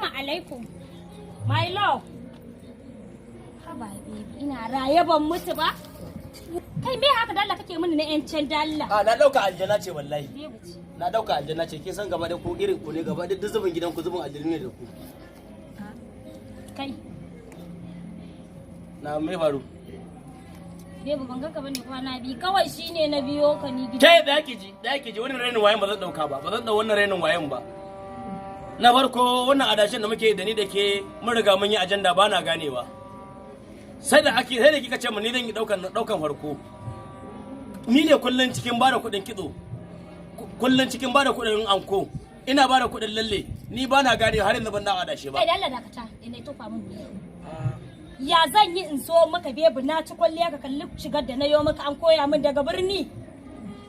Salamu alaikum. My love. Haba baby, ina raye ban mutu ba. Kai, me haka dalla kake mini na yancin dalla? A, na dauka aljana ce wallahi. Baby ce. Na dauka aljana ce. Kin san gaba da ku irin ku ne gaba da duk zubin gidan ku, zubin aljanu ne da ku. Kai, Na me faru? Baby, ban ganka bane kwana biyu. Kawai shine na biyo ka ni gida. Ke da yake ji, da yake ji, wannan rainin wayan ba zan dauka ba, ba zan dau wannan rainin wayan ba. Na farko, wannan adashin da muke da ni da ke, mun riga mun yi ajanda, ba na ganewa. Sai da ake, sai da kika ce mun ni zan yi daukan farko. Ni ne kullun cikin bada kuɗin kitso. Kullun cikin bada kuɗin anko. Ina bada kuɗin lalle. Ni ba na ganewa, har yanzu ban da adashe ba. Kai da Allah dakata, ina tofa min miya. Ya zan yi in zo maka, baby, na ci kwalliya, ka kalli shigar da na yo maka, an koya min daga birni.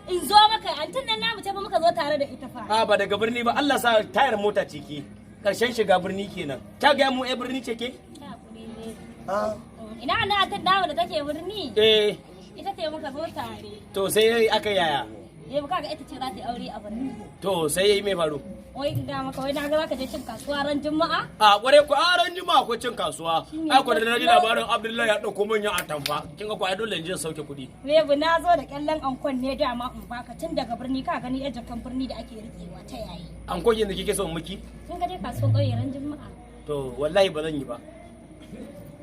In zo maka, antin nan namu ce fa muka zo tare da ita fa. A, ba daga birni ba, Allah sa tayar mota ce ke. Karshen shiga birni kenan. Ta ga mu eh birni ce ke? Ta hakuri baby. Ah. Ina na antin namu da take birni? Eh. Ita ce muka zo tare. To, sai aka yaya? Eh, kaga ita ce za ta yi aure a birni. To, sai yayi mai faru? Wai in ga maka, wai na ga zaka je cin kasuwa ran Juma'a. A kware ku, a ran Juma'a akwai cin kasuwa. Shine. Ai ko da na ji labarin Abdullahi ya dauko manyan atamfa. Kin ga ko ai dole in je in sauke kuɗi. Baby, na zo da kyallen ankon ne dama in baka tun daga birni, ka gani yar jakan birni da ake rikewa ta yayi. An kokin da kike so in miki? Kin ga dai kasuwan ƙauye ran Juma'a. To, wallahi ba zan yi ba.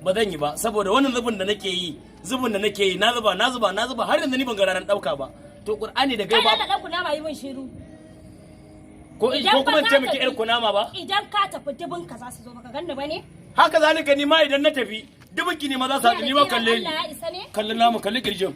Ba zan yi ba saboda wannan zubin da nake yi, zubin da nake yi, na zuba, na zuba, na zuba, har yanzu ni ban ga ranar dauka ba. To, Qur'ani da Kai gai ba. Allah dan kunama, yi min shiru. Ko Idan ko kuma ba in ka ce miki tafi- yar kunama ba? Idan ka tafi, dubin ka za su zo, baka ganni bane? Haka zalika ni ma idan na tafi, dubinki ne ma za su haɗu, ni ma kalle ni. Allah ya isa ne? Kalli namu, kalli kirjin.